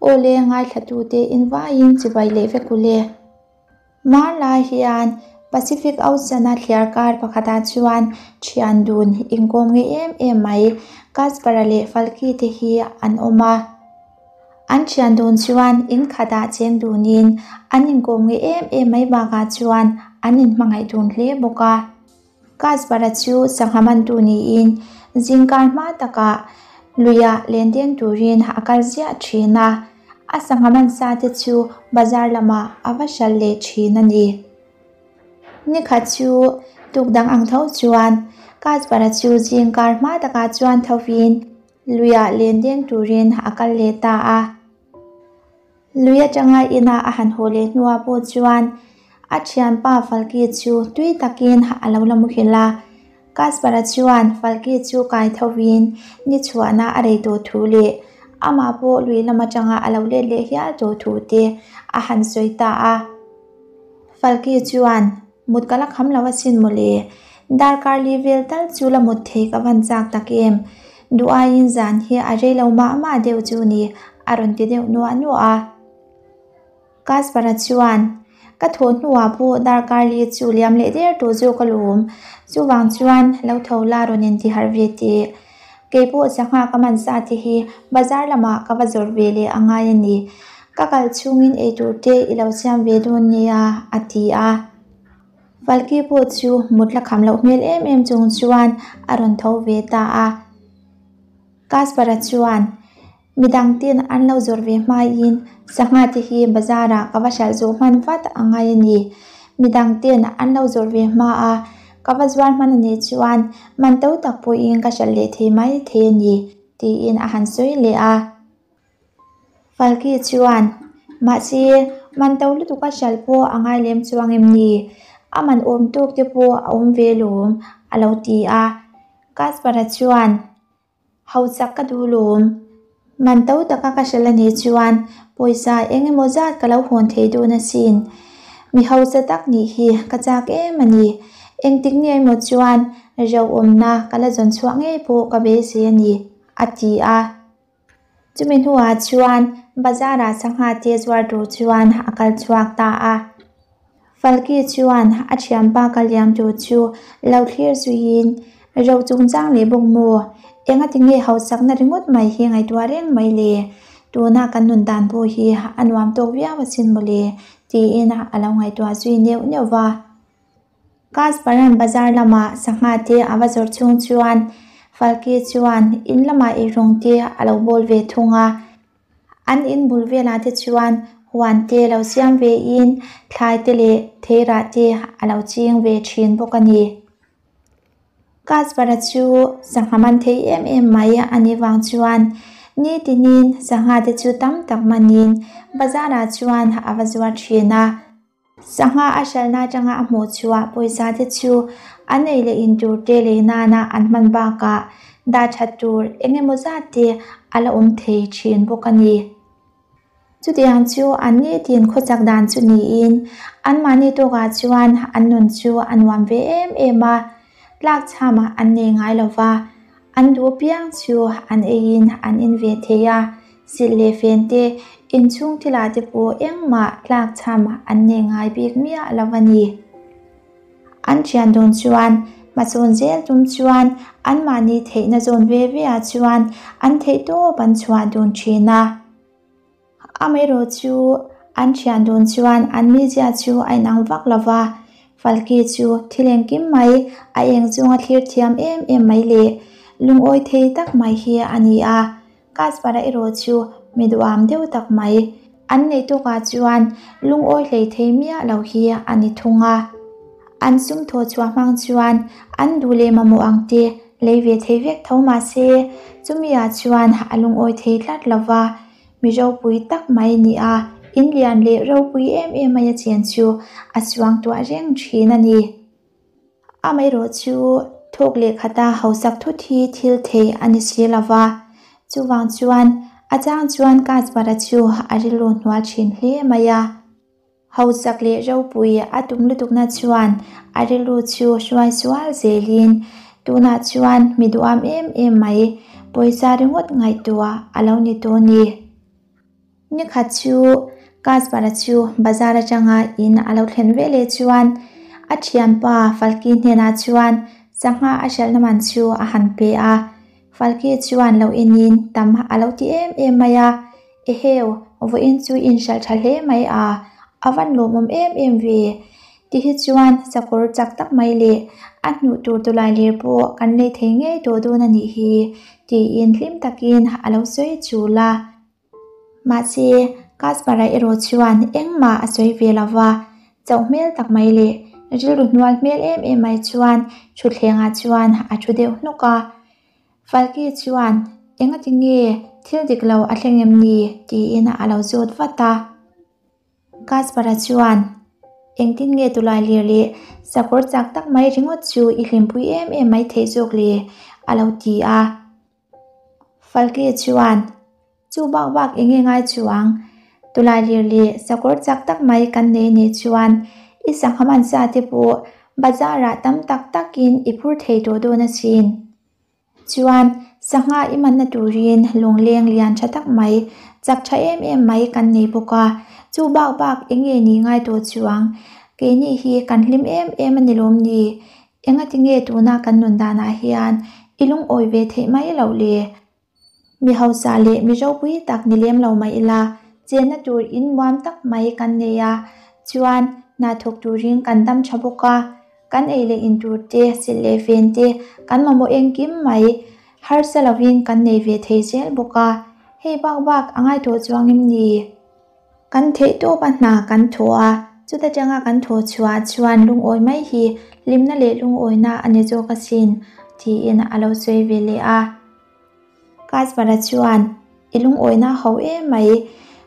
Awle ngaithlatute invaiin chibai leh vek ule. Mar lai hian Pacific Ocean-a thliar kar pakhatah chuan thian dun inkawm ngei em em mai Casper-a leh Falki te hi an awm a. An thian dun chuan in khatah cheng dunin an inkawm ngei em em mai bakah chuan an inhmangaih dun hle bawk a. Casper-a chu sangha mantu niin zingkar hma takah luiah len deng turin a kal ziah thin a, a sangha man sa te chu bazar lamah a va hral leh thin a ni. Nikhat chu tuk dang ang tho chuan Casper-a chu zingkar hma takah chuan thovin luiah len deng turin a kal leh ta a. Lui atanga ina a han haw leh hnuah pawh chuan a thianpa Falki chu tui takin a lo la muhil a. Casper-a chuan Falki chu kai thovin ni chhuahna a rei tawh thu leh amah pawh lui lam atanga a lo let leh hial tawh thu te a han sawi ta a. Falki chuan, Mut ka la kham lo asin mawle. Darkar li vel tal chu la mut thei ka van chak tak em. Duh aiin zan hi a rei lo mah mah deuh chu ni, a rawn ti deuh nuah nuah a. Casper-a chuan, Ka thawh hnuah pawh darkar li chu liam leh der tawh zawk alawm. Chuvang chuan lo tho la rawn intiharh ve teh. Keipawh sangha ka man sa te hi bazar lamah ka va zawrh ve leh a ngai a ni. Ka kal chhungin eitur te i lo siam ve dawn nia, a ti a. Falki pawh chu mut la kham loh hmel em em chung chuan a rawn tho ve ta a. Casper-a chuan, Midang ten an lo zawrh ve hmaiin sangha te hi bazar ah ka va hralh zawh hman vat a ngai a ni. Midang ten an lo zawrh ve hma a, ka va zuar hman a nih chuan man to tak pawhin ka hralh leh thei mai thei a ni, tiin a han sawi leh a. Falki chuan, Mahse, man to lutuk a hralh pawh a ngai lem chuang em ni? A man awm tawk te pawh a awm ve lawm, a lo ti a. Casper-a chuan, Hausak ka duh lawm. Man to taka ka hrilh a nih chuan pawisa eng emaw zat ka lo hawn thei dawn asin. Mi hausa tak nih hi ka chak em a ni. Engtik nge emaw chuan ro awmna ka la zawn chhuah ngei pawh ka beisei a ni, a ti a. Chumi hnuah chuan bazar-ah sangha te zuar tur chuan a kal chhuak ta a. Falki chuan a thianpa ka liam tur chu lo thlir zuiin, Ro chungchang leh bawk maw? Engati nge hausakna ringawt mai hi ngaihtuah reng mai le? Tuna kan nun dan pawh hi a nuam tawk viau asin mawle, tiin a lo ngaihtuah zui neuh neuh va. Kasparan bazar lamah sangha te a va zawrh chhung chuan Falki chuan in lamah eirawng te a lo bawl ve thung a. An in bul velah te chuan huan te lo siam ve in thlai te leh theirah te a lo ching ve thin bawk a ni. Kasper-a chu sangha man thei em em mai a nih vang chuan nitinin sangha te chu tam tak manin bazar ah chuan a va zuar thin a. Sangha a hralhna atanga a hmuh chhuah pawisa te chu an ei leh in tur te lei nana an hman bakah dah that tur eng emaw zat te a la awm thei thin bawk a ni. Chutiang chu an nitin khawchak dan chu niin anmahni tawkah chuan an nun chu a nuam ve em em a, tlakchham an nei ngai lo va, an duh piang chu an eiin an in ve thei a. Silh leh fen te, inchhung thilah te pawh engmah tlakchham an nei ngai bik miah lo a ni. An thian dawn chuan hmasawn zel tum chuan anmahni theihna zawn ve ve ah chuan an theihtawp an chhuah dun thin a. Amaherawh chu an thian dawn chuan an mizia chu a inang vak lo va, Falki chu thil engkim mai a eng chunga thlir thiam em em mai leh lungawi thei tak mai hi a ni a. Casper-a erawh chu mi duham deuh tak mai an neih tawkah chuan lungawi hlei thei miah lo hi a ni thung a. An sum thaw chhuah hmang chuan an duh leh mamawh ang te lei ve thei vek tho mah se, chumi ah chuan a lungawi thei tlat lo va, mi ropui tak mai ni a, in lian leh ropui em em mai a chen chu a suangtuah reng thin a ni. Amaherawh chu thawk leh khata hausak thut hi thil thei a ni si lo va, chuvang chuan a chang chuan Kasper-a chu a rilru hnual thin hle mai a. Hausak leh ropui a tum lutukna chuan a rilru chu hruai sual zelin tunah chuan mi duham em em mai, pawisa ringawt ngaihtuah a lo ni tawh a ni. Nikhat chu Kasper-a chu bazar atanga in a lo thlen veleh chuan a thianpa Falki hnenah chuan sangha a hralhna man chu a han pe a. Falki chuan lo enin tam a lo ti em em mai a, Eheu, vawiin chu i inhralh tha hle mai a, a van lawmawm em em ve. Ti hi chuan sakawr chak tak mai leh a hnuh tur tawlai lir pawh kan lei thei ngei tawh dawn a nih hi, tiin hlim takin a lo sawi chul a. Mahse, Kasper-a erawh chuan engmah a sawi ve lo va, chauh hmel tak mai leh rilru hnual hmel em em mai chuan thutthlengah chuan a thu deuh hnawk a. Falki chuan, Engati nge thil dik lo a thleng em ni? tiin a lo zawt vat a. Kasper-a chuan, Engtin nge tulai lir leh sakawr chak tak mai ringawt chu i hlimpui em em mai theih zawk le? a lo ti a. Falke chuan, Chu bak bak eng nge ngai chuang? Tulai lir leh sakawr chak tak mai kan nei nih chuan i sangha hmansa te pawh bazar-ah tam tak takin i phur thei tawh dawn asin. Chuan, sangha i manna turin lungleng lian tha tak mai, chak tha em em mai kan nei bawk a, chu bak bak eng nge ni ngai tawh chuang? Keini hi kan hlim em em a ni lawm ni? Engati nge tuna kan nun danah hian i lungawi ve theih mai loh le? Mi hausa leh mi ropui tak ni lem lo mai ila, chenna tur in muam tak mai kan nei a, chuan hna thawk turin kan dam tha bawk a, kan ei leh in tur te, silh leh ven te kan mamawh engkim mai harsa lovin kan nei ve thei zel bawk a, hei bak bak a ngaihtuah chuang em ni? Kan theih tawp a hna kan thawh a, chuta tanga kan thawh chhuah chuan lungawi mai hi hlimna leh lungawina a ni zawk asin, tiin a lo sawi ve leh a. Kasper-a chuan, I lungawina ho em mai,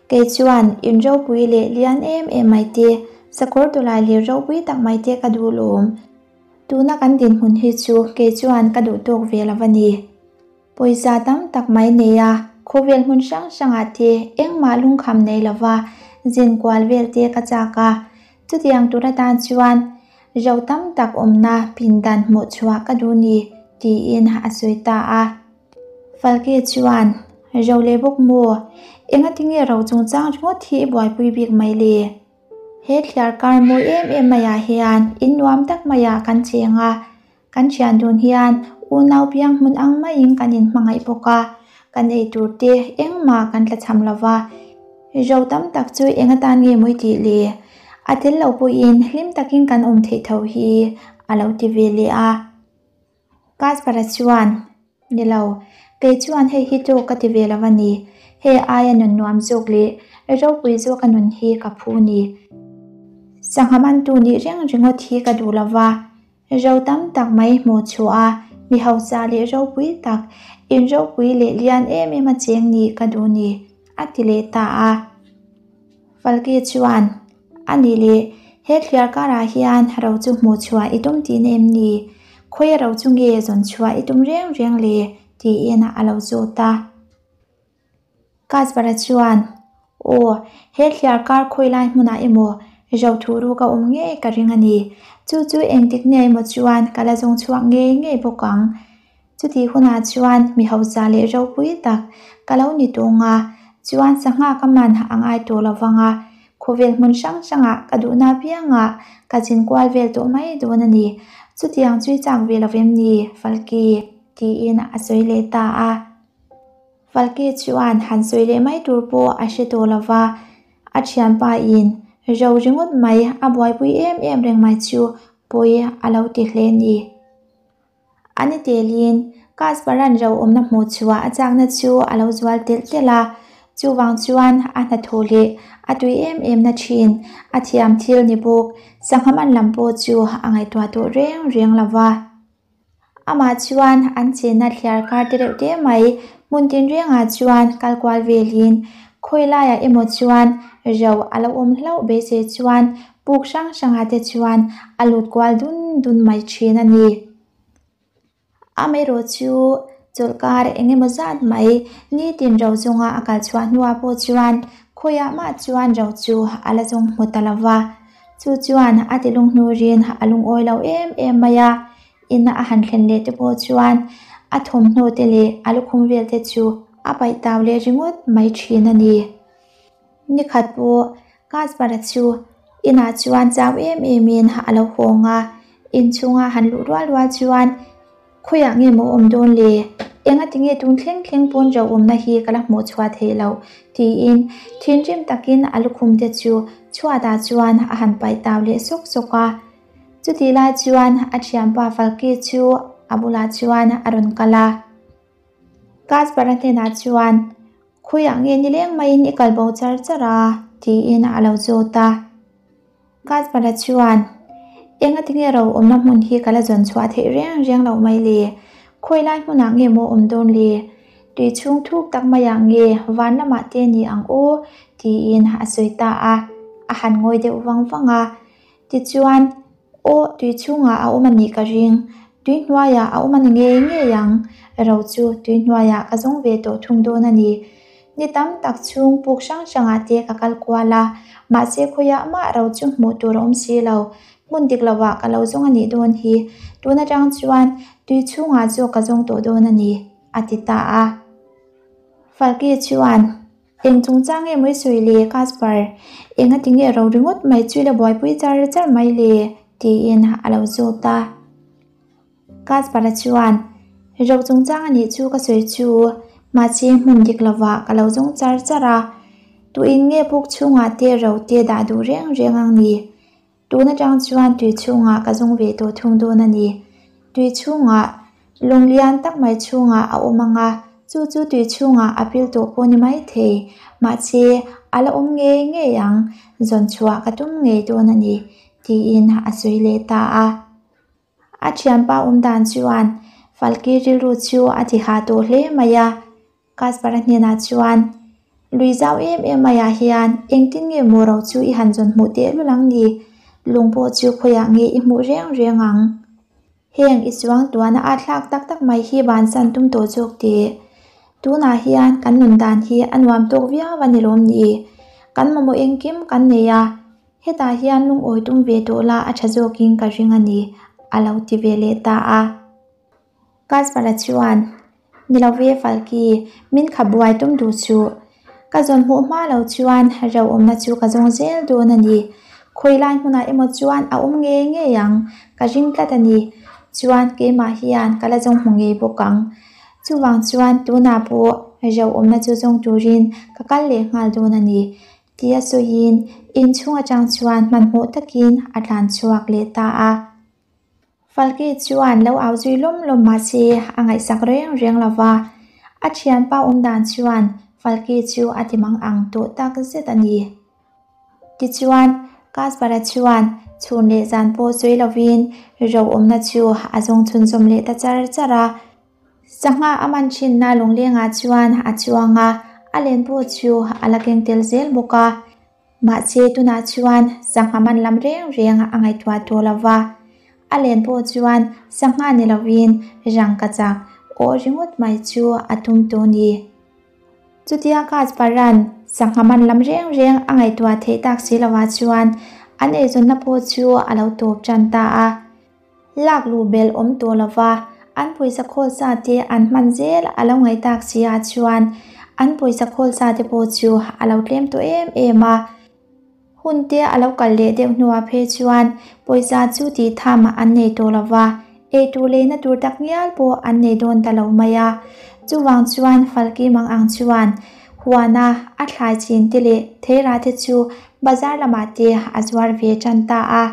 kei chuan in ropui leh lian em em mai te, sakawr tawlai leh ropui tak mai te ka duh lawm. Tuna kan dinhmun hi chu kei chuan ka duh tawk ve lo a ni. Pawisa tam tak mai nei a, khawvel hmun hrang hrangah te engmah lungkham nei lova zin kual vel te ka chak a. Chutiang tur atan chuan ro tam tak awmna pindan hmuh chhuah ka duh ni, tiin a sawi ta a. Falke chuan, Ro leh bawk maw? Engatinge ro chungchang ringawt hi i buaipui bik mai le? He thliar kar mawi em em maiah hian in nuam tak maiah kan cheng a, Kan thian dun hian unau piang hmun ang maiin kan inhmangaih bawk a, kan ei tur te engmah kan tlachham lo va, ro tam tak chu eng atan nge mawi tih le? A tel lo pawhin hlim takin kan awm theih tho hi a lo ti ve leh a. Kasper-a chuan, Ni lo, kei chuan hei hi tawk ka ti ve lo a ni. Hei aia nun nuam zawk leh ropui zawka nun hi ka phu ni. Sangha mantu nih reng ringawt hi ka duh lo va, Ro tam tak mai hmuh chhuah a, mi hausa leh ropui tak, in ropui leh lian em em a cheng nih ka duh ni, a ti leh ta a. Falki chuan, A nih leh, he thliar karah hian ro chu hmuh chhuah i tum tihna em ni? Khawi a ro chu nge zawn chhuah i tum reng reng le? tiin a lo zawt a. Kasper-a chuan, Aw, he thliar kar khawi lai hmunah emaw ro thu ruk a awm ngei ka ring a ni. Chu chu engtik nia emaw chuan ka la zawng chhuak ngei ngei bawk ang. Chutih hunah chuan mi hausa leh ropui tak ka lo ni tung a, chuan sangha ka man a ngai tawh lo vang a, khawvel hmun hrang hrangah ka duhna apiangah ka zin kual vel tawh mai dawn a ni. Chutiang chu i chak ve lo vem ni, Falki? tiin a sawi leh ta a. Falke chuan han sawi leh mai tur pawh a hre tawh lo va, a thianpa in ro ringawt mai a buaipui em em reng mai chu pawi a lo ti hle ni. A ni telin Kasparan ro awmna hmuh chhuah a chakna chu a lo zual telh telh a, chuvang chuan a hnathawh leh a tui em em na thin a thiam thil ni bawk sangha man lam pawh chu a ngaihtuah tawh reng reng lo va. Amah chuan an chenna thliar kar te reuh te mai hmun tinrengah chuan kal kual velin khawi laiah emaw chuan ro a lo awm hlauh beisei chuan puk hrang hrangah te chuan a lut kual dun dun mai thin a ni. Amaherawh chu chawlhkar eng emaw zat mai nitin ro chunga a kal chhuah hnuah pawh chuan khawiah mah chuan ro chu a la zawng hmu ta lo va. Chu chuan a ti lunghnurin a lungawi lo em em mai a, ina a han thlen leh te pawh chuan a thawmhnaw te leh a lukhum vel te chu a paih tau leh ringawt mai thin a ni. Nikhat pawh Casper-a chu inah chuan chau em emin a lo hawng a, inchhunga han luh rual rual chuan Khawiah nge maw awm dawn le? Engati nge tun thleng thleng pawn ro awmna hi ka la hmuh chhuah theih loh? tiin thinrim takin a lukhum te chu chhuatah chuan a han paih tau leh sawk sawk a. Chutih lai chuan a thianpa Falki chu a bulah chuan a rawn kal a. Casper-a hnenah chuan, Khawiah nge nileng maiin i kal bo char char a? tiin a lo zawt a. Casper-a chuan, Engati nge ro awmna hmun hi ka la zawn chhuah theih reng reng loh mai le? Khawi lai hmunah nge maw awm dawn le? Tui chhung thuk tak maiah nge van lamah te ni ang aw? tiin a sawi ta a, a han ngawi deuh vang vang a. Tichuan, Aw, tui chhungah a awm a nih ka ring. Tui hnuaiah a awm a ni ngei ngei ang. Ro chu tui hnuaiah ka zawng ve tawh thung dawn a ni. Ni tam tak chhung puk hrang hrangah te ka kal kual a, mahse khawiah mah ro chu hmuh tur a awm si lo. Hmun dik lovah ka lo zawng a nih dawn hi. Tun atang chuan tui chhungah zawk ka zawng tawh dawn a ni, a ti ta a. Falki chuan, Eng chungchang nge mawi sawi le, Casper? Engati nge ro ringawt mai chu i la buaipui char char mai le? tiin a lo zawt a. Casper-a chuan, Ro chungchang a nih chu ka sawi chu, mahse hmun dik lovah ka lo zawng char char a. Tuin nge puk chhungah te ro te dah duh reng reng ang ni? Tun atang chuan tui chhungah ka zawng ve tawh thung dawn a ni. Tui chhungah lung lian tak mai chhungah a awm ang a, chu chu tui chhungah a pil tawh pawh ni mai thei. Mahse, a la awm ngei ngei ang, zawn chhuah ka tum ngei dawn a ni, tiin a sawi leh ta a. A thianpa awm dan chuan Falki rilru chu a ti hah tawh hle mai a. Casper-a hnenah chuan, Lui zau em em maiah hian engtin nge maw ro chu i han zawn hmuh teh lul ang ni? Lung pawh chu khawiah nge i hmuh reng reng ang? Heng i chuang tuana a thlak tak tak mai hi bansan tum tawh zawk teh. Tunah hian kan nun dan hi a nuam tawk viau a ni lawm ni? Kan mamawh engkim kan nei a, Hetah hian lungawi tum ve tawh la a tha zawkin ka ring a ni, a lo ti ve leh ta a. Casper-a chuan, Ni lo ve Falki, min kha buai tum duh suh. Ka zawn hmuh hma lo chuan reu awmna chu ka zawng zel dawn a ni. Khawi lai hmunah emaw chuan a awm ngei ngei ang, ka ring tlat a ni. Chuan keimah hian ka la zawng hmu ngei bawk ang. Chuvang chuan tunah pawh reu awmna chu zawng turin ka kal leh nghal dawn a ni. Tia sawiin inchhung atang chuan hmanhmawh takin a tlan chhuak leh ta a. Falki chuan lo au zui lawm lawm mah se a ngaihsak reng reng lo va, a thianpa awm dan chuan Falki chu a ti mang ang tawh tak zet a ni. Tichuan, Casper-a chuan chhun leh zan pawh sawi lovin ro awmna chu a zawng chhunzawm leh ta char char a. Sangha a man thinna lunglengah chuan a chuang a, a len pawh chu a la keng tel zel bawk a. Mahse tunah chuan sangha man lam reng reng a ngaihtuah tawh lo va, a len pawh chuan sangha ni lovin rangkachak awh ringawt mai chu a tum tawh ni. Chutia Kasparan sangha man lam reng reng a ngaihtuah theih tak si lovah chuan an eizawnna pawh chu a lo tawp tan ta a. Lak luh bel awm tawh lova, an pawisa khawl sa te an hman zel a lo ngaih tak si ah chuan an pawisa khawl sa te pawh chu a lo tlem tawh em em a. Hun te a lo kal leh deuh hnuah phei chuan pawisa chu tih tham an nei tawh lova, eitur leina tur tak ngial pawh an nei dawn ta lo mai a. Chuvang chuan Falki mang ang chuan huana a thlai chin te leh theirah te chu bazar lamah te a zuar ve tan ta a.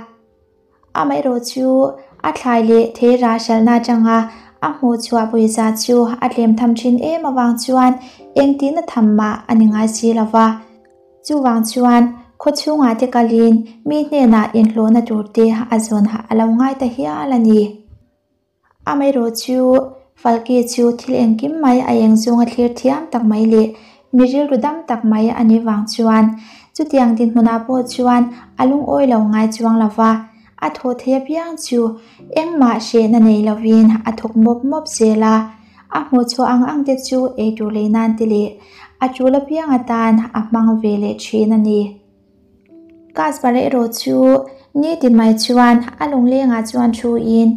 Amaherawh chu a thlai leh thei rah hralhna atanga a hmuh chhuah pawisa chu a tlem tham thin em avang chuan engtin a tham mah a ni ngai si lo va. Chuvang chuan khaw chhungah te kalin mi hnenah inhlawhna tur te a zawn a lo ngai ta hial a ni. Amaherawh chu Falki chu thil engkim mai a eng zunga thlir thiam tak mai leh mi rilru dam tak mai a nih vang chuan chutiang dinhmunah pawh chuan a lungawi lo ngai chuang lo va, a thawh thei apiang chu engmah hrehna nei lovin a thawk mawp mawp zel a, a hmuh chhuah ang ang te chu eitur lei nan te leh a tul apiang atan a hmang ve leh thin a ni. Casper erawh chu nitin mai chuan a lunglengah chuan thuin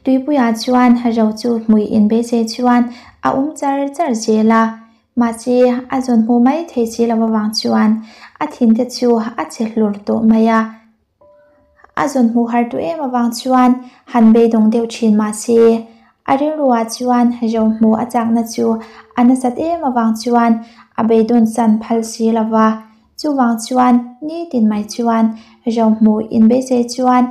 tuipuiah chuan ro chu hmui inbeisei chuan a um char char zel a. Mahse, a zawn hmuh mai thei si lo avang chuan a thin te chu a che hlur tawh mai a. A zawn hmuh har duh em avang chuan han beidawng deuh thin mahse, a rilruah chuan zo hmuh a chakna chu a nasat em avang chuan a beidawn san phal si lo va. Chuvang chuan nitin mai chuan zo hmuh inbeisei chuan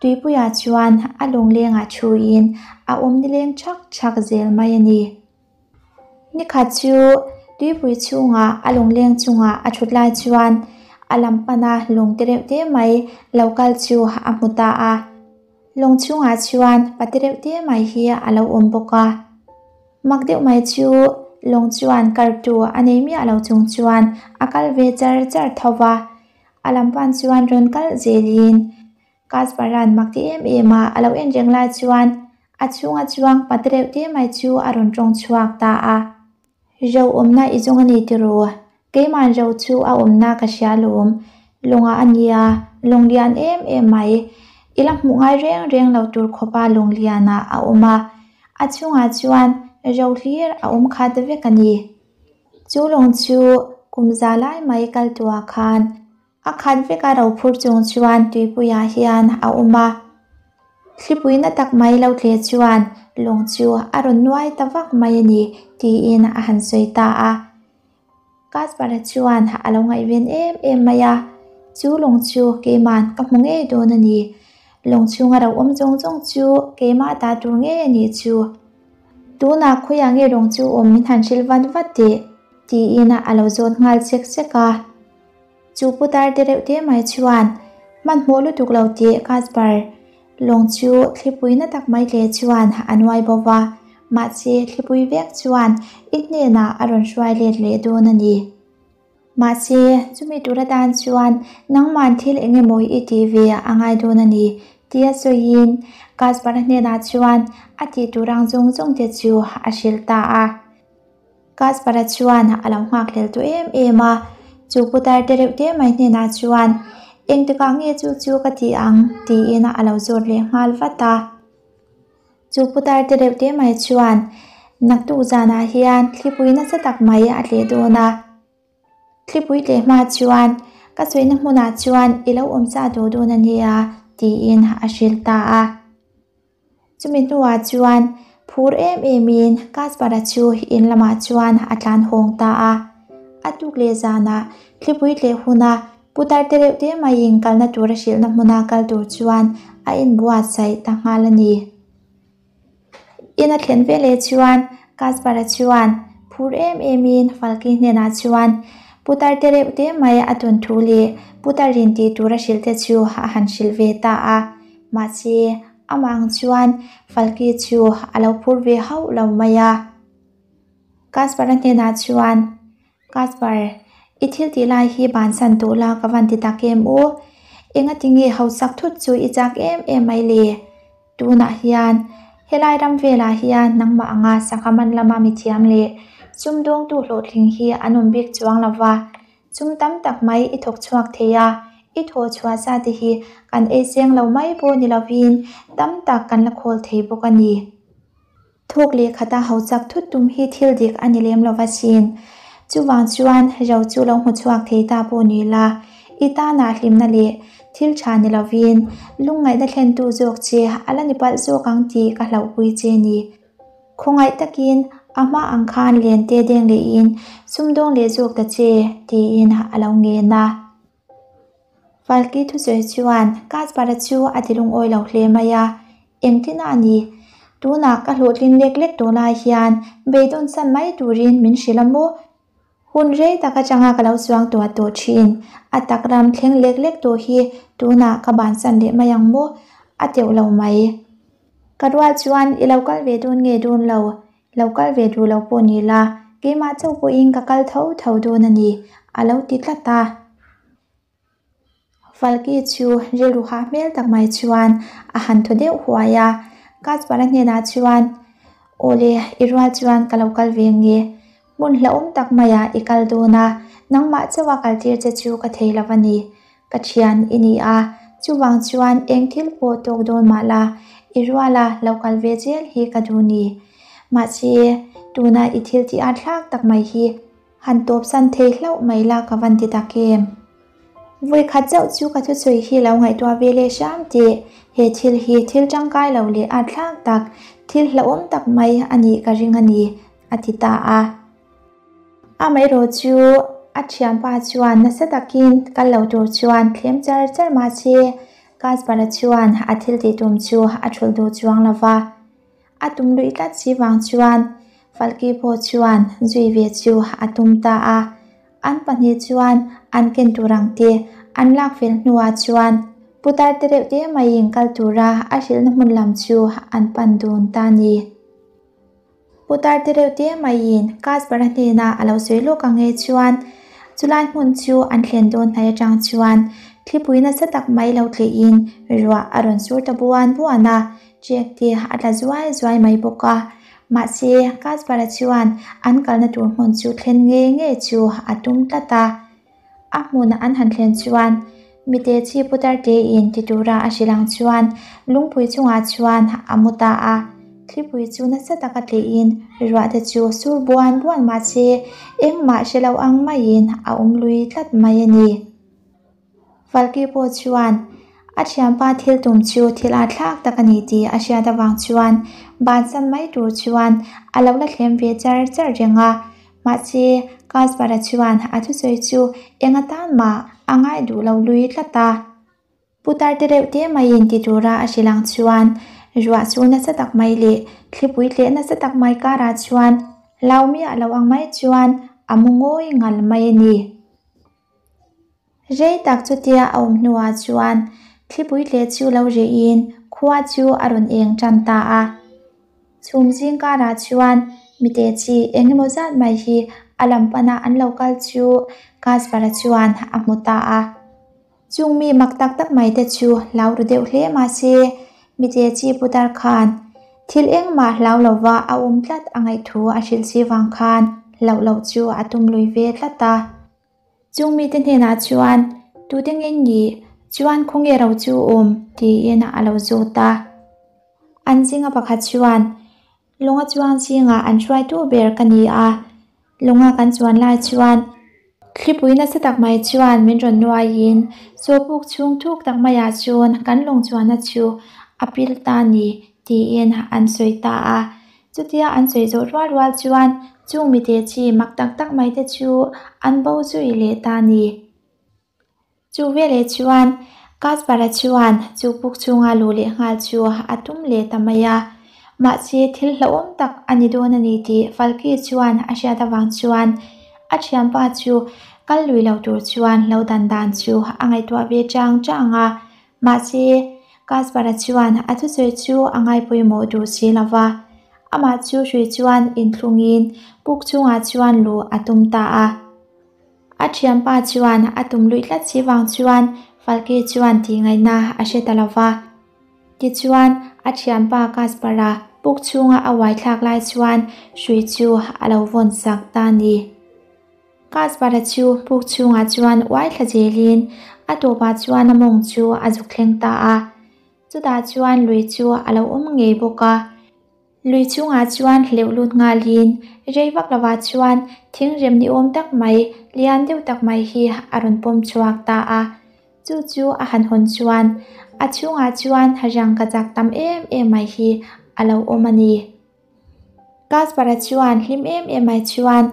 tuipuiah chuan a lunglengah thuin a awm nileng thak thak zel mai a ni. Nikhat chu tuipui chhungah a lungleng chungah a thut lai chuan a lam pana lung te reuh te mai lo kal chu a hmu ta a. Lung chhungah chuan pa te reuh te mai hi a lo awm bawk a. Mak deuh mai chu lung chuan kartu a nei miah lo chung chuan a kal ve char char tho va. A lam pan chuan rawn kal zelin Kasparan mak ti em em a a lo en reng lai chuan a chhunga chuang pa te reuh te mai chu a rawn tawng chhuak ta a. Ro awmna i zawng a ni tiraw? Keimah ro chu a awmna ka hria lawm. Lawngah a nia, lawng lian em em mai. I la hmuh ngai reng reng lo tur khawpa lawng lianah a awm a, a chhungah chuan ro hlir a awm khat vek a ni. Chu lawng chu kum za lai mai kal tuah khan A khat vek a ro phur chung chuan tuipuiah hian a awm a, thlipui na tak mai lo tle chuan lawng chu a rawn nuai ta vak mai a ni tiin a han sawi ta a. Kasper-a chuan a lo ngaihven em em mai a, Chu lawng chu keiman ka hmu ngei dawn a ni. Lawng chhunga ro awm zawng zawng chu keimah ta tur ngei a nih chu. Tunah khawiah nge lawng chu awm min han hrilh vat vat teh tiin a lo zawt nghal chek chek a. Chu putar te reuh te mai chuan hmanhmawh lutuk lo tih Kasper lawng chu thlipui na tak mai tle chuan a nuai bo va, mahse thlipui vek chuan i hnenah a rawn hruai let leh dawn a ni. Mahse chumi tur atan chuan nangman thil eng emaw i tih ve a ngai dawn a ni tia sawiin Kasper-a hnenah chuan a tih tur ang zawng zawng te chu a hrilh ta a. Kaspara chuan a lo nghakhlel tawh em em a, chu putar te reuh te mai hnenah chuan, Engtikah nge chu chu ka ti ang? tiin a lo zawt leh nghal vat a. Chu putar te reuh te mai chuan, Naktuk zanah hian thlipui nasa tak mai a tleh dawn a. Thlipui tleh hma chuan ka sawina hmunah chuan i lo awm chah duh dawn a nia, tiin a hrilh ta a. Chumi hnuah chuan phur em emin Kaspara chu in lamah chuan a tlan hawng ta a. A tuk leh zanah thlipui tleh huna putar te reuh te maiin kalna tura hrilhna hmuna kal tur chuan a inbuatsaih ta nghal a ni. In a thlen veleh chuan Kaspara chuan phur em emin Falki hnenah chuan putar te reuh te mai a tawn thu leh putar in tih tura hrilh te chu a han hrilh ve ta a. Mahse, amah ang chuan Falki chu a lo phur ve hauh lo mai a. Kasper-a hnenah chuan, Kasper, i thil tih lai hi bansan tawh la ka van ti tak em aw? Engati nge hausak thut chu i chak em em mai le? Tunah hian helai ram velah hian nangmah anga sangha man lama mithiam leh sumdawngtu hlawhtling hi an awm bik chuang lo va. Sum tam tak mai i thawk chhuak thei a, i thawh chhuah sa te hi kan ei seng lo mai pawh ni lovin tam tak kan la khawl thei bawk a ni. Thawk leh khata hauchak thut tum hi thil dik a ni lem lova sin. Chuvang chuan ro chu lo hmu chhuak thei ta pawh ni la, i tanah hlimna leh thil tha ni lovin lungngaihna thlentu zawk che a la ni palh zawk ang tih ka hlauhpui che ni. Khawngaih takin a hma ang khan len te deng lehin sumdawng leh zawk ta che, tiin a lo ngen a. Falki thusawi chuan Kaspara chu a ti lungawi lo hle mai a, Engtin a ni? Tunah ka hlawhtlin lek lek tawh lai hian beidawn san mai turin min hrilh a maw? Hun rei tak atanga ka lo chuang tuah tawh thin. A tak ram thleng lek lek tawh hi tunah ka bansan leh mai ang maw? A teuh lo mai. Ka rual chuan i lo kal ve dawn nge dawn lo? Lo kal ve duh lo pawh ni la, keimah chauh pawhin ka kal tho tho dawn a ni, a lo ti tlat a. Falki chu rilru hah hmel tak mai chuan a han thaw deuh huai a, Kaspara hnenah chuan, Awle, i rual chuan ka lo kal ve nge? Hmun hlauhawm tak maiah i kal dawn a, nangmah chauha kaltir che chu ka thei lo a ni. Ka thian i ni a, chuvang chuan eng thil pawh tawk dawn mah la, i ruala lo kal ve zel hi ka duh ni. Mahse, tuna i thil tih a thlak tak mai hi. Han tawpsan thei hlauh mai la ka van ti tak em? Vawi khat chauh chu ka thusawi hi lo ngaihtuah ve leh hram teh. He thil hi thil tangkai lo leh a thlak tak, thil hlauhawm tak mai a nih ka ring a ni, a ti ta a. Amaherawh chu a thianpa chuan nasa takin kal lo tur chuan thlem char char mahse Kasper-a chuan a thil tih tum chu a thulh duh chuang lo va. A tum luih tlat si vang chuan Falki pawh chuan zui ve chu a tum ta a. An pahnih chuan an ken tur ang te an lak fel hnuah chuan putar te reuh te maiin kal tura a hrilhna hmun lam chu an pan dun ta a ni. Putar te reuh te maiin Kasper-a hnena a lo sawi lawk ang e chuan chulai hmun chu an thlen dawn hnai atang chuan thlipui nasa tak mai lo tleihin ruah a rawn sur ta buan buan a, ṭek te a tla zuai zuai mai bawk a. Mahse, Kasper-a chuan an kalna tur hmun chu thlen ngei ngei chu a tum tlat a. A hmun an han thlen chuan mite chi putar tein ti tura a hrilh ang chuan lungpui chungah chuan a mu ta a. Thlipui chu nasa taka tleihin ruah te chu sur buan buan mahse engmah hre lo ang maiin a awm lui tlat mai a ni. Falki pawh chuan a thianpa thil tum chu thil a thlak tak a ni tih a hriat avang chuan bansan mai tur chuan a lo la thlem ve char char reng a. Mahse, Kasper-a chuan a thusawi chu eng atan mah a ngai duh lo lui tlat a. Putar te reuh te maiin ti tura a hrilh ang chuan ruah chu nasa tak mai leh thlipui tleh nasa tak mai karah chuan lau miah lo ang mai chuan a mu ngawi ngal mai a ni. Rei tak chutia a awm hnuah chuan thlipui tleh chu lo rihin khua chu a rawn eng tan ta a. Chhum zing karah chuan mite chi eng emaw zat mai hi a lam pana an lo kal chu Kasper-a chuan a hmu ta a. Chung mi mak tak tak mai te chu hlau ru deuh hle mahse mite chi putar khan thil engmah hlau lova a awm tlat a ngaihthu a hrilh si vang khan hlauh loh chu a tum lui ve tlat a. Chung mite hnenah chuan, Tute nge nih chuan khawnge ro chu awm? tiin a lo zawt a. An zinga pakhat chuan, Lawnga chuang zingah an hruaitu ber ka ni a, lawnga kan chuan lai chuan thlipui nasa tak mai chuan min rawn nuaiin chawpuk chhung thuk tak maiah chuan kan lawng chuanna chu a pil ta ni, tiin an sawi ta a. Chutia an sawi zawh rual rual chuan chung mite chi mak tak tak mai te chu an bo zui leh ta ni. Chu veleh chuan Kasper-a chuan chu puk chhunga luh leh nghal chu a tum leh ta mai a. Mahse thil hlauhawm tak a ni dawn a ni tih Falki chuan a hriat avang chuan a thianpa chu kal lui lo tur chuan lo dan dan chu a ngaihtuah ve chang chang a. Mahse, Kasper-a chuan a thusawi chu a ngai pawimawh duh si lo va, amah chu hrui chuan inthlungin puk chungah chuan luh a tum ta a. A thianpa chuan a tum luih tlat si vang chuan Falke chuan tih ngaihna a hre ta lo va. Tichuan, a thianpa Kasper-a puk chhunga a uai thlak lai chuan hrui chu a lo vawn sak ta a ni. Kasper-a chu puk chhungah chuan uai thla zelin a tawpah chuan a mawng chu a zuk thleng ta a. Chutah chuan lui chu a lo awm ngei bawk a. Lui chungah chuan hleuh lut nghalin rei vak lovah chuan thing rem ni awm tak mai, lian deuh tak mai hi a rawn pawm chhuak ta a. Chu chu a han hawn chuan a chhungah chuan rangka chak tam em em mai hi a lo awm a ni. Kasper-a chuan hlim em em mai chuan,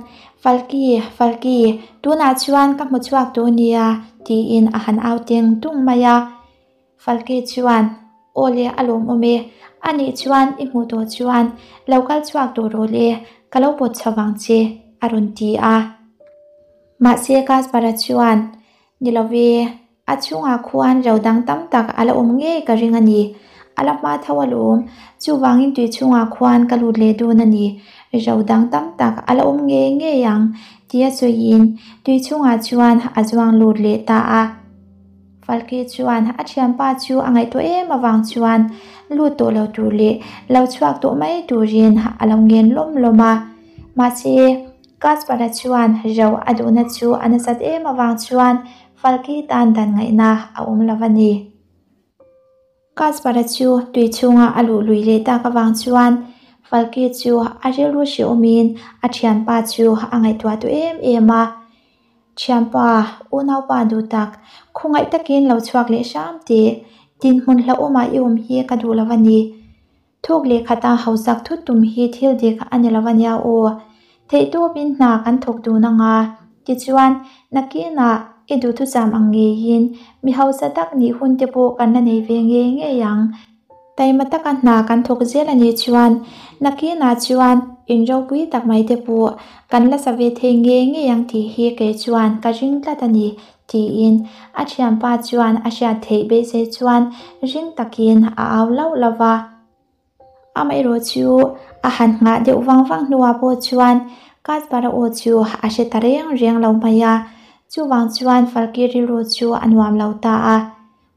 Falki, Falki, tunah chuan ka hmu chhuak tawh nia, tiin a han au teng tung mai a. Falki chuan, Aw le, a lawmawm e, anih chuan i hmuh tawh chuan lo kal chhuak tawh rawh le, ka lo pawt chho vang che, a rawn ti a. Mahse Kasper-a chuan, Ni lo ve, A chhungah khuan ro dang tam tak a la awm ngei ka ring a ni. A la hma tho alawm. Chuvangin tui chhungah khuan ka lut leh dun a ni. Ro dang tam tak a la awm ngei ngei ang tia sawiin tui chhungah chuan a zuang lut leh ta a. Falke chuan a thianpa chu a ngaihtuah em avang chuan lut tawh lo tur leh lo chhuak tawh mai turin a lo ngen lawm lawm a. Mahse, Kasper-a chuan ro a duhna chu a nasat em avang chuan Falki tan dan ngaihna a awm lo a ni. Kasper-a chu tui chhunga a luh lui leh tak avang chuan Falki chu a rilru hrehawmin a thianpa chu a ngaihtuah duh em em a. Thianpa, unaupa duh tak, khawngaih takin lo chhuak leh hram teh, dinhmun hlauhawmah i awm hi ka duh lo a ni. Thawk leh khata hausak thut tum hi thil dik a ni lo a nia aw. Theihtawpin hna kan thawk dun anga, tichuan nakinah i duhthusam ang ngeiin mi hausa tak nih hun te pawh kan la nei ve ngei ngei ang. Taima taka hna kan thawk zel a nih chuan nakinah chuan in ropui tak mai te pawh kan la sa ve thei ngei ngei ang tih hi kei chuan ka ring tlat a ni, tiin a thianpa chuan a hriat theih beisei chuan ring takin a au lauh lauh va. Amaherawh chu a han nghah deuh vang vang hnuah pawh chuan Kasper-a aw chu a hre ta reng reng lo mai a, chuvang chuan Falki rilru chu a nuam lo ta a.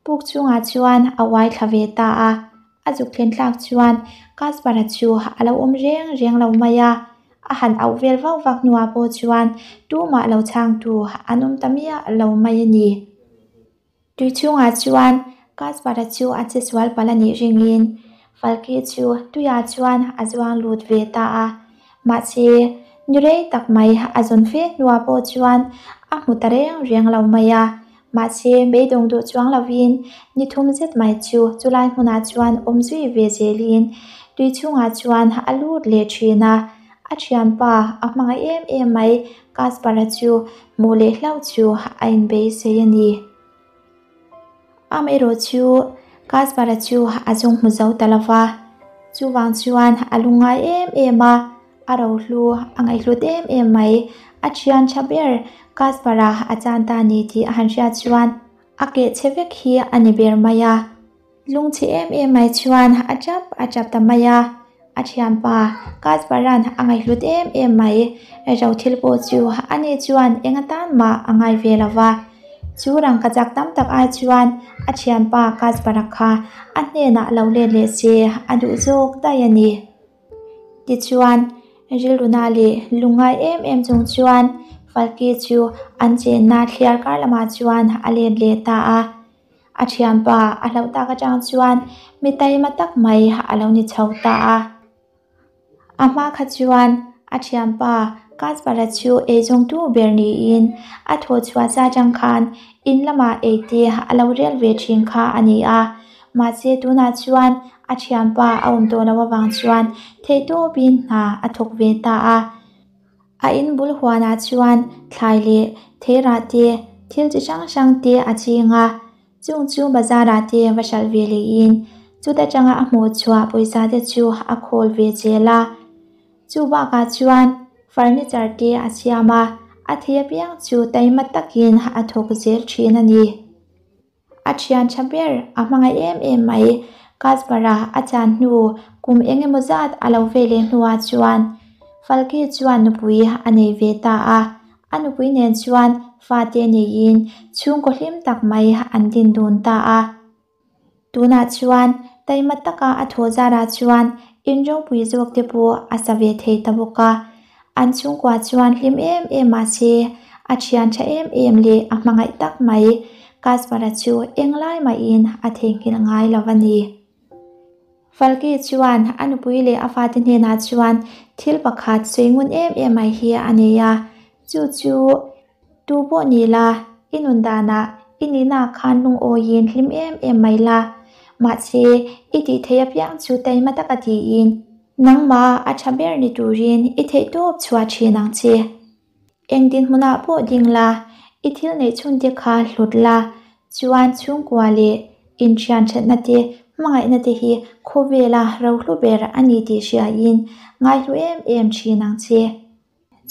Puk chungah chuan a uai thla ve ta a, a zuk thlen thlak chuan Kasper-a chu a lo awm reng reng lo mai a, a han auh vel vak vak hnuah pawh chuan tumah lo chhangtu an awm ta miah lo mai a ni. Tui chhungah chuan Kasper-a chu a che sual palh a nih ringin Falki chu tuiah chuan a zuang lut ve ta a. Mahse, ni rei tak mai a zawn fe hnuah pawh chuan a hmu ta reng reng lo mai a. Mahse, beidawng duh chuang lovin ni thum zet mai chu chulai hmunah chuan awm zui ve zelin tui chhungah chuan a lut leh thin a. A thianpa a hmangaih em em mai Kasper-a chu hmuh leh hlauh chu a inbeisei a ni. Amaherawh chu Kasper-a chu a zung hmu zo ta lo va, chuvang chuan a lungngai em em a, a rohlu a ngaihhlut em em mai. A thian tha ber Kasper-a a chan ta ni tih a han hriat chuan a keh chhe vek hi a ni ber mai a. Lungchhe em em mai chuan a tap a tap ta mai a, a thianpa Kasparan a ngaihhlut em em mai. Ro thil pawh chu ani chuan eng atan mah a ngai ve lo va. Chu rangka chak tam tak ai chuan a thianpa Kaspara kha a hnenah lo let leh se a duh zawk daih a ni. Tichuan, rilruna leh lungngai em em chung chuan Falki chu an chenna thliar kar lamah chuan a let leh ta a. A thianpa a hlauh tak atang chuan mi taima tak mai a lo ni chho ta a. A hma kha chuan a thianpa Kasper-a chu eizawngtu ber niin a thaw chhuah sa atang khan in lamah ei te a lo rel ve thin kha a ni a. Mahse tunah chuan a thianpa a awm tawh loh avang chuan theihtawpin hna a thawk ve ta a. A in bul huanah chuan thlai leh theirah te, thil chi hrang hrang te a ching a, chung chu bazar ah te va hralh ve lehin chuta tanga a hmuh chhuah pawisa te chu a khawl ve zel a. Chu bakah chuan furniture te a siam a, a thei apiang chu taima takin a thawk zel thin a ni. A thian tha ber a hmangaih em em mai. Kasper-a a chan hnu kum eng emaw zat a lo ve leh hnuah chuan Falki chuan nupui a nei ve ta a. A nupui nen chuan fate neiin chhungkaw hlim tak mai an din dun ta a. Tunah chuan taima taka a thaw zarah chuan in ropui zawk te pawh a sa ve thei ta bawk a. An chhungkua chuan hlim em em mahse a thian tha em em leh a hmangaih tak mai Kasper-a chu englai mahin a theihnghilh ngai lo a ni. Falki chuan a nupui leh a fate hnenah chuan thil pakhat sawi ngun em em mai hi a nei a, chu chu Tu pawh ni la, i nun danah i nihna khan lungawiin hlim em em mai la. Mahse, i tih theih apiang chu taima taka tiin nangmah a tha ber ni turin i theihtawp chhuah thin ang che. Eng dinhmunah pawh ding la, i thil neih chhunte kha hlut la, chuan chhungkua leh inthian thatna te, hmangaihna te hi khawvela rohlu ber a ni tih hriain ngaihlu em em thin ang che.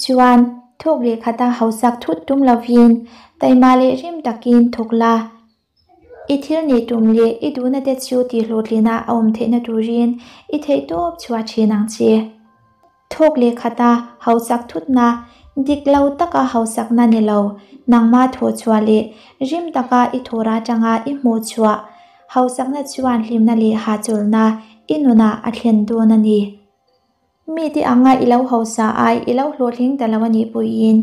Chuan, thawk leh khata hausak thut tum lovin, taima leh rim takin thawk la. I thil nih tum leh i duhna te chu tihhlawhtlina a awm theihna turin i theihtawp chhuah thin ang che. Thawk leh khata hausak thutna, dik lo taka hausakna ni lo, nangma thawh chhuah leh rim taka i thawr atanga i hmuh chhuah hausakna chuan hlimna leh hahchawlhna i nunah a thlen dawn a ni. Mite anga i lo hausa ai i lo hlawhtling ta lo a nih pawhin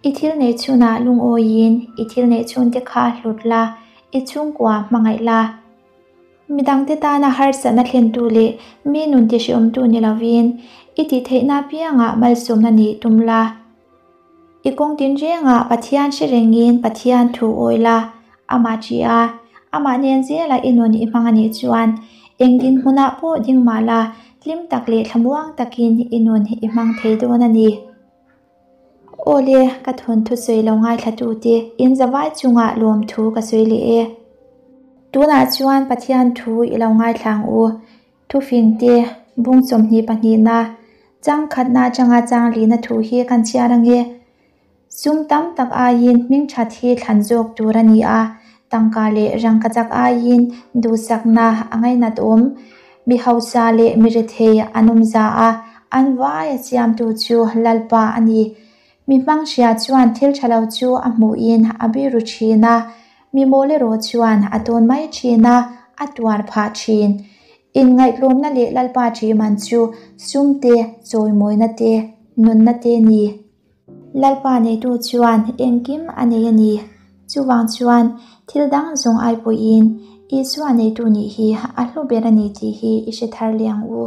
i thil neih chhunah lungawiin i thil neih chhunte kha hlut la, i chhungkua hmangaih la. Midangte tana harsatna thlentu leh mi nun tihriawmtu ni lovin, i tih theihna apiangah malsawmna nih tum la. I kawng tinrengah Pathian hre rengin Pathian thu awi la, amah ṭih a, amah nen zela i nun i hmang a nih chuan eng dinhmunah pawh ding mah la, hlim tak leh thlamuang takin i nun i hmang thei dawn a ni. Aw le, ka thawnthu sawi lo ngaithlatute in zavai chungah lawmthu ka sawi leh e. Tunah chuan Pathian thu i lo ngaithla ang u. Thufingte, bung 22 na, chang khatna atanga chang lihna thu hi kan chhiar ange. Sum tam tak aiin hming that hi thlan zawk tur a ni a, tangka leh rangkachak aiin duhsakna a ngainat awm. Mi hausa leh mi rethei an awm za a, an vai a siamtu chu Lalpa a ni. Mi hmang hria chuan thil tha lo chu a hmuhin a biru thin a, mi mawl erawh chuan a tawn mai thin a, a tuar phah thin. Inngaihtlawmna leh Lalpa ṭih man chu sum te, chawimawina te, nunna te ni. Lalpa neitu chuan engkim a nei a ni. Chuvang chuan thil dang zawng ai pawhin Isua neitu nih hi a hlu ber a ni tih hi i hre thar leh ang u.